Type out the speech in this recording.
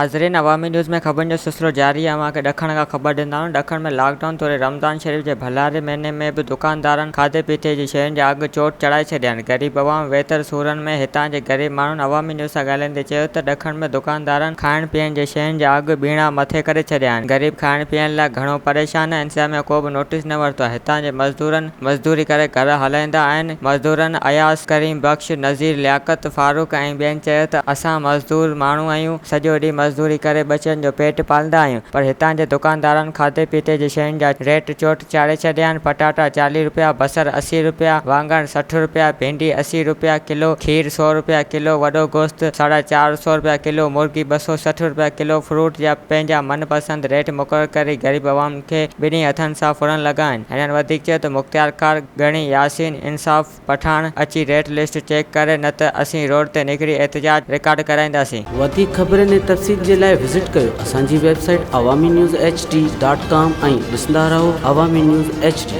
ناظرين عوامي نيوز ۾ خبرن جو سلسلو جاري آهي اوهان کي ڏکڻ کان خبر ڏيندا آهيون ڏکڻ ۾ لاڪ ڊائون توڙي رمضان شريف جي ڀلاري مهيني ۾ به دڪاندارن کاڌي پيتي جي شين جا اگهه چوٽ چڙهائي ڇڏيا آهن غريب عوام ويتر سورن ۾ هتان جي غريب ماڻهن عوامي نيوز سان ڳالهائيندي چيو ته ڏکڻ ۾ دڪاندارن کائڻ پيئڻ جي شين جا اگهه ٻيڻا مٿي ڪري ڇڏيا آهن غريب کائڻ پيئڻ لاء گهڻو پريشان آهن انتظاميا ڪو به نوٽيس نه ورتو آهي هتان جي مزدورن مزدوري ڪري گهر هلائيندا آهن مزدورن اياز ڪريم بخش نذير لياقت فاروق ۽ ٻين چيو ته اسان مزدور ماڻهو آهيون، سڄو ڏينهن مزدوري ڪري ٻچن جو پيٽ پالندا آهيون، پر هتان جي دڪاندارن کاڌي پيتي جي شين جا ريٽ چوٽ چاڙهي ڇڏيا آهن، پٽاٽا 40 رپيا، بصر 80 رپيا، واڱڻ 60 رپيا، ڀينڊي 80 رپيا ڪلو، کير سئو رپيا ڪلو، وڏو گوشت ساڍا چار سئو رپيا ڪلو، مرغي 260 رپيا ڪلو، فروٽ جا پنهنجا من پسند ريٽ مقرر ڪري غريب عوام کي ٻنهي هٿن سان ڦرڻ لڳا آهن. هنن وڌيڪ چيو ته مختيارڪار ڳڙهي ياسين انصاف پٺاڻ اچي ريٽ لسٽ چيڪ ڪري نه ته اسين روڊ تي نڪري احتجاج رڪارڊ ڪرائينداسين. وڌيڪ خبرن ۽ تفصيل جي لاء وزٽ ڪيو اسان جي website Awami news H D dot com ۽ ڏسندا رهو عوامي نيوز ايڇ ڊي.